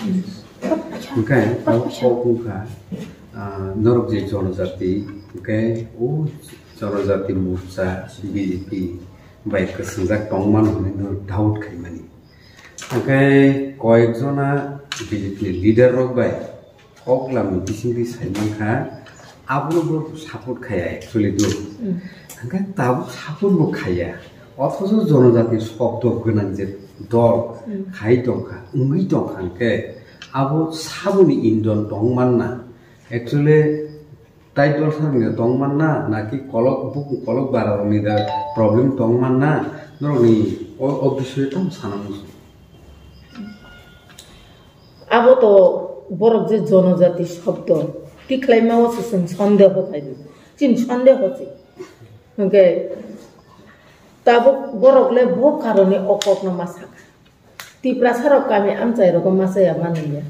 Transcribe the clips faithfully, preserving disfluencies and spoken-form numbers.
Hwnkhe tabuk kok wngkha, ah, norok je jonojati, hwnkhe o jonojati morcha B J P bai kwswngjak tongmano hwnwi norok doubt khaimani. Hwnkhe koyekjona B J P ni leader rok bai kok lamni bisingtwi sai mankha, abono bo support khaiya actually do. Hmm. Hwnkhe tabuk support bo khaiya. Othocho jonojati sokdok gwnang je dol Hmm. khai tongkha, wngwi tongkha hwnkhe abo saboni indon tongmanna. Actually, tai dol sakni tongmanna, naki kolok buk-, kolok bararokni da problem tongmanna, norokni o, o bisoyo tamo sana muchung. Abo to borok je jonojati shobdo tikhlaima o se chwng sondeho khaidi. Chini sondeho se. Hwnkhe tabuk borok le bo karone o kokno ma sakha. Tiprasa rok kami amchai rogo ma chaya manliya.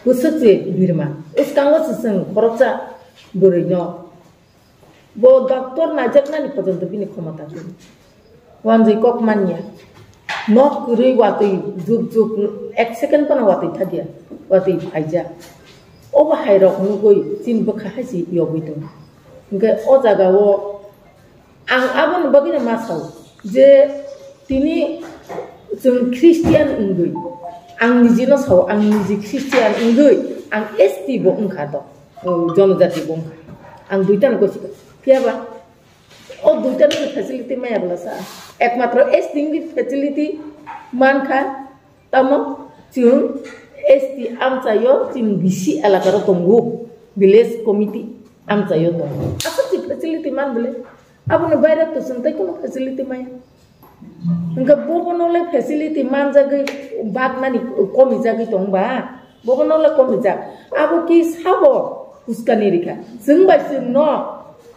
Bwswk se birma. Bwskango se chwng khoroksa bwrwi no. Bo doctor naijaknani porjonto bini khomota gwnang. Wanjwi kok manya. Nok kwrwi watwi juk juk ek second phano watwi thadiya. Watwi phaijak. Obo hai rok nugwi chini bwkha hai se yogwi tongo. Hwnkhe o jaga o ang aboni bagwino ma sao je tini chwng Christian wngwi ang nijino sao, ang niji Christian wngwi ang S T bo wngkha to. O, jonojati bo wngkha. Ang duitano gosi ka. Phiya ba? O duitano ni facility maya bwla sa. Ekmatro S T ni facility mankha. Tamo chwng S T amchaio chini bisi elakaro tongo. Village committee amchaio tongo. Aswk si facility man bwle. Abono baire to chwng tei kono facility maya. Hwnkhe bobono le facility manjagwi baknani komijagwi tong ba? Bobono le komijak. Abo ki sabo huskani rikha. Chwng bai chwngno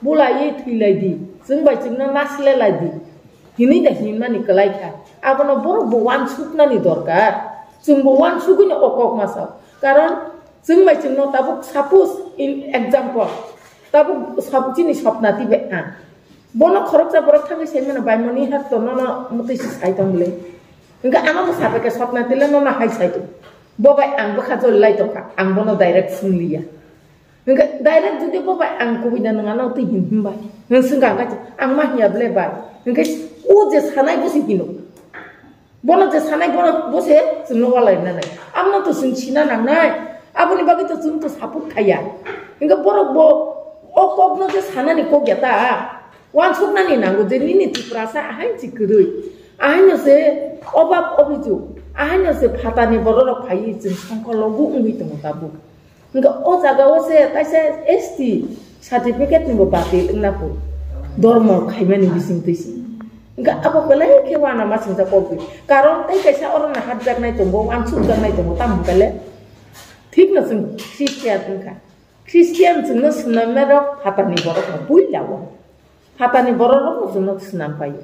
bulaiwi thwilai di. Chwng bai chwngno nasilelai di. Hinwi da hinmani kwlai kha. Abono borok bo uansuknani dorkar. Chwng bo uansugwino o kok ma sao. Karon chwng bai chwngno tabuk suppose in example. Tabuk sab-, chini sopna tibai ang. Bono khoroksa borok thangwi sai mano, "Bai, moni har to nono mwtwi se sai tong le." Hwnkhe ano bo sabai khe sopna tile nono hai sai tong. Bo bai ang bwkha joli lai tongkha, ang bono direct swng liya. Hwnkhe direct jodi bo bai ang kubui da nwng ano twi hin him bai. Nwng swngkha hwnkhe ang ma hiya ble bai. Hwnkhe o je sanai bo se hino. Bono je sanai, bono bo se chwngno walai nanai. Amno to chwng sina nangnai. Aboni bagwi to chwng to support khaiya. Hingke borok bo o kokno je sanani kok ya ta. Wansuknani nango je nini Tiprasa ahain si kwrwi. Ahaino se obab obijok. Ahaino se phatani bororok phaiwi chwng songkologo wngwi tongo tabuk. Hingke o jaga o se kaisa S T certificate ni bo batil wngna pho, dormo khaimani bising twi se. Hingke abo belai khe uanama singsa kok twi. Karon tei kaisa oro no hapjaknai tongo, wansukjaknai tongo, tamo hingke le thik no chwng Christian wngkha. Christian chwngno swnamnai rok phatani borok no puila o. Phatani borok rok no chwngno swnam pai o.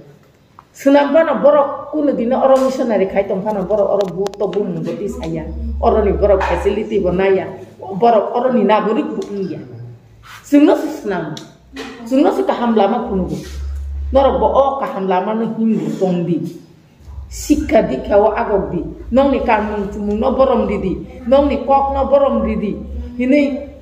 Swnam phano borok kunu dino oro missionary khai tong phano borok oro bu to bumung bo twi saya. Oroni borok facility bo naya. Borok oroni nagorik bo wngya. Chwngno se swnam. Chwngno se kaham lama phunugo. Norok bo o kaham lama no himdi tongdi. Sikha dikha o agok di. Nokni kanmung chumung no borom ridi. Nokni kok no borom ridi. Hinui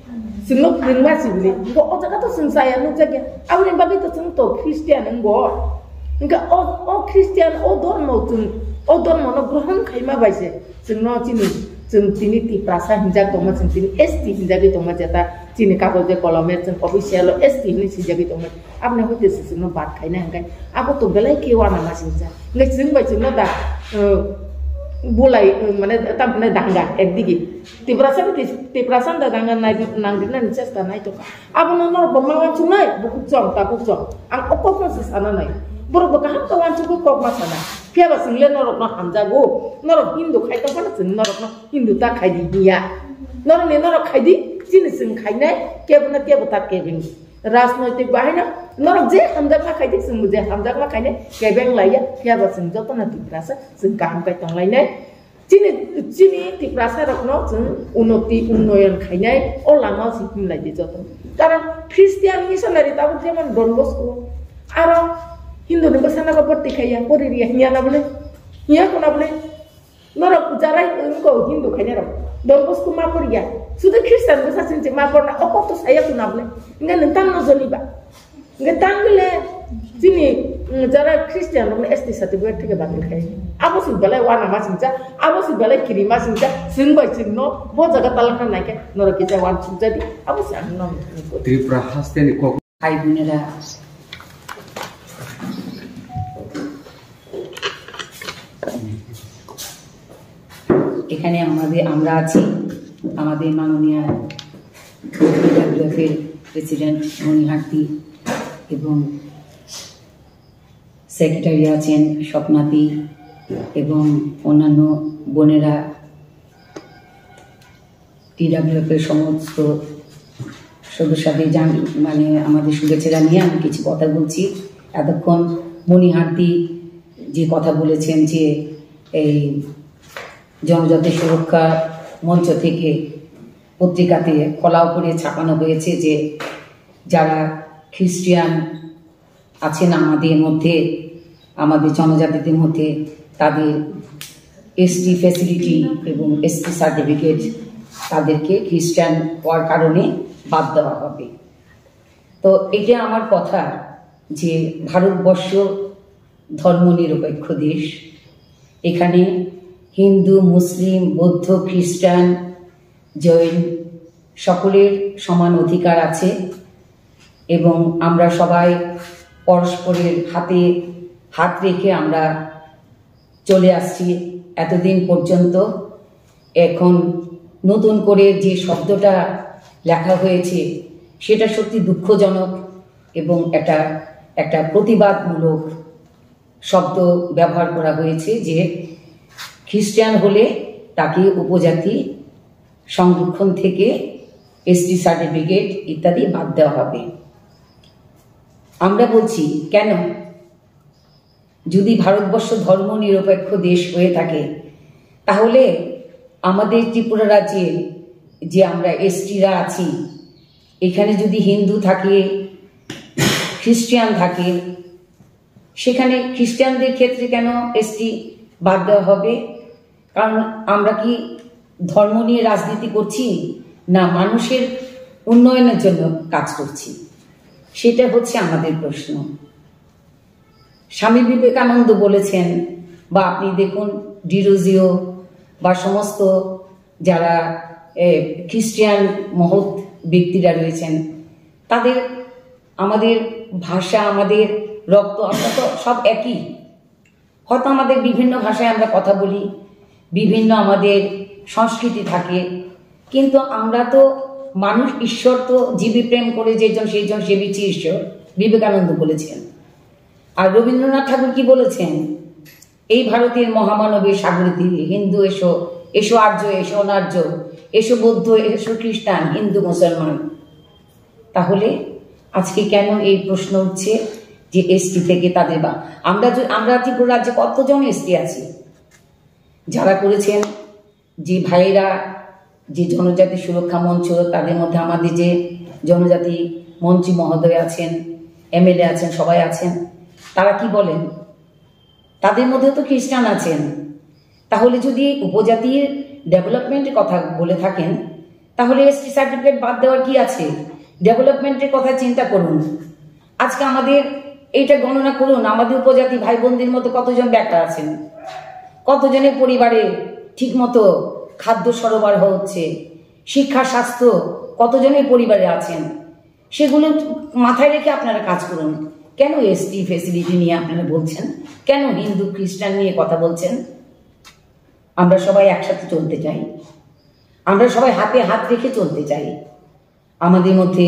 Chwngno phwrwngma sibili, hingke o jaga to chwng chaya nukjakya. Aboni bagwi to chwng to Christian wngbo. Hingke o, o Christian, o dormo chwng, o dormo no grohon khaima bai se. Chwngno chini, chwng tini Tiprasa hinjak tongma, chwng tini S T hinjagwi tongma jeta. Chini kagoj de kolome chwng official o S T hinwi swijagwi tongma. Aboni hoite se chwngno bad khaina hingke. Abo to belai khe uanama singcha. Hingke chwng bai chwngno da, eh, bulai, eh, mane, tam mane danga ekdigi. Tiprasa ni, Tiprasa da danga nai, nangdi nani chesta nai to. Abono norok bo ma uansuknai, bukhuk chong, takhuk chong. Ang o kokno se sana nai. Borok bo kaham khe uansukgwi kok ma sana. Phiya ba chwng le norok no hamjago. Norok Hindu khai tong phano chwng norok no Hindu ta khai di hiya. Norok ni norok khai di, chini chwng khainai, kebo no kebo ta kebeng. Rajnoitik bahai no norok je hamjakma khai di, chwng bo je hamjakma khainai, kebeng laiya, phiya ba chwng joto no Tiprasa, chwng kaham khai tong lainai. Chini, chini Tiprasa rokno chwng unoti, unnoyon khainai, o lama o se himlai di joto. Karon Christian missionary tabuk jemon Don Bosco, aro Hindu ni bwsano bo borti khaiya, pori riya hinya na bole? Hinya ko na bole? Norok jarai, Ko Hindu khaina rok. Don Bosco ma por ya. Sudo Christian bwsa sing se ma por na. Oko to saya kuna ble. Inga nang tang no joni ba. Inga tang le chini, mm, jara Christian rok S T certificate theke bagwi khai. Abo si belai wana ma singcha. Abo si belai kiri ma singcha. Sing bai sing no. Bo jaga talak na naike. Norok kisa wan singcha di. Abo si ang no. Tripura haste ni kok. Hai bunera, এখানে আমাদের, আমরা আছি, আমাদের মাননীয় ডাব্লিউএফ এর প্রেসিডেন্ট মণি হারতি এবং সেক্রেটারি আছেন স্বপ্নাদি এবং অন্যান্য বোনেরা, টিডাব্লিউএফ এর সমস্ত সদস্যদের জান-, মানে, আমাদের শুভেচ্ছা জানিয়ে আমি কিছু কথা বলছি। এতক্ষণ মণি হারতি যে কথা বলেছেন যে এই জনজাতি সুরক্ষা মঞ্চ থেকে পত্রিকাতে খোলা করে ছাপানো হয়েছে যে যারা খ্রিস্টিয়ান আছেন আমাদের মধ্যে, আমাদের জনজাতিদের মধ্যে, তাদের এসটি ফ্যাসিলিটি এবং এসটি সার্টিফিকেট তাদেরকে খ্রিস্টান হওয়ার কারণে বাদ দেওয়া হবে। তো এটা আমার কথা যে ভারতবর্ষ ধর্মনিরপেক্ষ দেশ, এখানে হিন্দু, মুসলিম, বৌদ্ধ, খ্রিস্টান, জৈন সকলের সমান অধিকার আছে এবং আমরা সবাই পরস্পরের হাতে হাত রেখে আমরা চলে আসছি এতদিন পর্যন্ত। এখন নতুন করে যে শব্দটা লেখা হয়েছে, সেটা সত্যি দুঃখজনক এবং এটা, একটা প্রতিবাদমূলক শব্দ ব্যবহার করা হয়েছে যে খ্রিস্টান হলে তাকে উপজাতি সংরক্ষণ থেকে এসটি সার্টিফিকেট ইত্যাদি বাদ দেওয়া হবে। আমরা বলছি, কেন? যদি ভারতবর্ষ ধর্ম নিরপেক্ষ দেশ হয়ে থাকে, তাহলে আমাদের ত্রিপুরা রাজ্যে যে আমরা এসটিরা আছি, এখানে যদি হিন্দু থাকে, খ্রিস্টান থাকে, সেখানে খ্রিস্টানদের ক্ষেত্রে কেন এসটি বাদ দেওয়া হবে? কারণ আমরা কি ধর্ম নিয়ে রাজনীতি করছি, না মানুষের উন্নয়নের জন্য কাজ করছি? সেটা হচ্ছে আমাদের প্রশ্ন। স্বামী বিবেকানন্দ বলেছেন, বা আপনি দেখুন, ডিরোজিও বা সমস্ত যারা, এ, খ্রিস্টিয়ান মহৎ ব্যক্তিরা রয়েছেন, তাদের, আমাদের ভাষা, আমাদের রক্ত, আমরা তো সব একই। হয়তো আমাদের বিভিন্ন ভাষায় আমরা কথা বলি, বিভিন্ন আমাদের সংস্কৃতি থাকে, কিন্তু আমরা তো মানুষ, ঈশ্বর তো জীবে প্রেম করে যেজন, সেইজন সেবিছে ঈশ্বর, বিবেকানন্দ বলেছেন। আর রবীন্দ্রনাথ ঠাকুর কি বলেছেন? এই ভারতের মহামানবের সাগরে তীরে, হিন্দু এসো, এসো আর্য, এসো অনার্য, এসো বৌদ্ধ, এসো খ্রিস্টান, হিন্দু মুসলমান। তাহলে আজকে কেন এই প্রশ্ন উঠছে যে এসটি থেকে তাদের বা-, আমরা যে, আমরা ত্রিপুরা রাজ্যে কতজন এসটি আছি যারা করেছেন, যে ভাইয়েরা, যে জনজাতি সুরক্ষা মঞ্চ, তাদের মধ্যে আমাদের যে জনজাতি মন্ত্রী মহোদয় আছেন, এমএলএ আছেন, সবাই আছেন, তারা কি বলেন? তাদের মধ্যে তো খ্রিস্টান আছেন। তাহলে যদি উপজাতির ডেভেলপমেন্টের কথা বলে থাকেন, তাহলে এসটি সার্টিফিকেট বাদ দেওয়ার কি আছে? ডেভেলপমেন্টের কথা চিন্তা করুন। আজকে আমাদের এইটা গণনা করুন, আমাদের উপজাতি ভাই বোনদের মধ্যে কতজন বেকার আছেন, কতজনের পরিবারে ঠিকমতো খাদ্য সরবরাহ হচ্ছে, শিক্ষা, স্বাস্থ্য, কতজনের পরিবারে আছেন, সেগুলো মাথায় রেখে আপনারা কাজ করুন। কেন এসটি ফ্যাসিলিটি নিয়ে আপনারা বলছেন? কেন হিন্দু খ্রিস্টান নিয়ে কথা বলছেন? আমরা সবাই একসাথে চলতে চাই, আমরা সবাই হাতে হাত রেখে চলতে চাই। আমাদের মধ্যে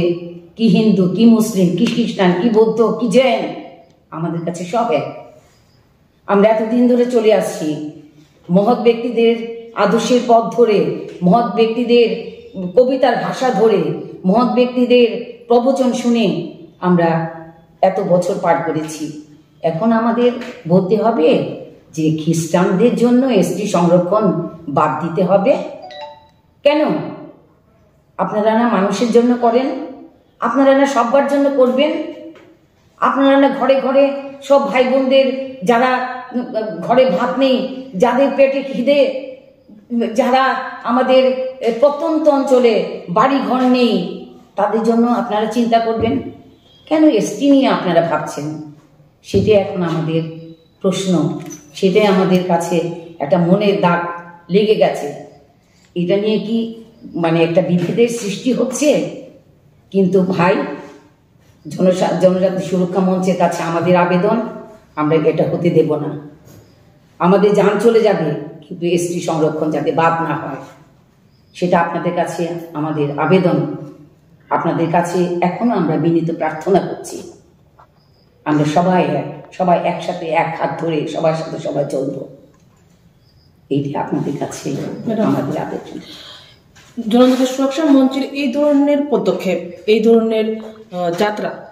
কি হিন্দু, কি মুসলিম, কি খ্রিস্টান, কি বৌদ্ধ, কি জৈন, আমাদের কাছে সব এক। আমরা এতদিন ধরে চলে আসছি, মহৎ ব্যক্তিদের আদর্শের পথ ধরে, মহৎ ব্যক্তিদের কবিতার ভাষা ধরে, মহৎ ব্যক্তিদের প্রবচন শুনে আমরা এত বছর পার করেছি। এখন আমাদের বলতে হবে যে খ্রিস্টানদের জন্য এসটি সংরক্ষণ বাদ দিতে হবে। কেন? আপনারা না মানুষের জন্য করেন, আপনারা না সব্বার জন্য করবেন। আপনারা না ঘরে ঘরে সব ভাই বোনদের, যারা, উম, ঘরে ভাত নেই, যাদের পেটে খিদে, যারা আমাদের এ, প্রত্যন্ত অঞ্চলে বাড়ি ঘর নেই, তাদের জন্য আপনারা চিন্তা করবেন। কেন এসটি নিয়ে আপনারা ভাবছেন? সেটাই এখন আমাদের প্রশ্ন, সেটাই আমাদের কাছে একটা মনের দাগ লেগে গেছে। এটা নিয়ে কি মানে একটা বিভেদের সৃষ্টি হচ্ছে? কিন্তু ভাই, জনসা- জনজাতি সুরক্ষা মঞ্চের কাছে আমাদের আবেদন, আমরা এটা হতে দেব না। আমাদের জান চলে যাবে, কিন্তু এসটি সংরক্ষণ যাতে বাদ না হয়, সেটা আপনাদের কাছে আমাদের আবেদন। আপনাদের কাছে এখনো আমরা বিনীত প্রার্থনা করছি, আমরা সবাই এক, সবাই একসাথে এক হাত ধরে সবার সাথে সবাই চলবো। এইটি আপনাদের কাছে আমাদের আবেদন। জনজাতি সুরক্ষা মঞ্চের এই ধরনের পদক্ষেপ, এই ধরনের আহ, যাত্রা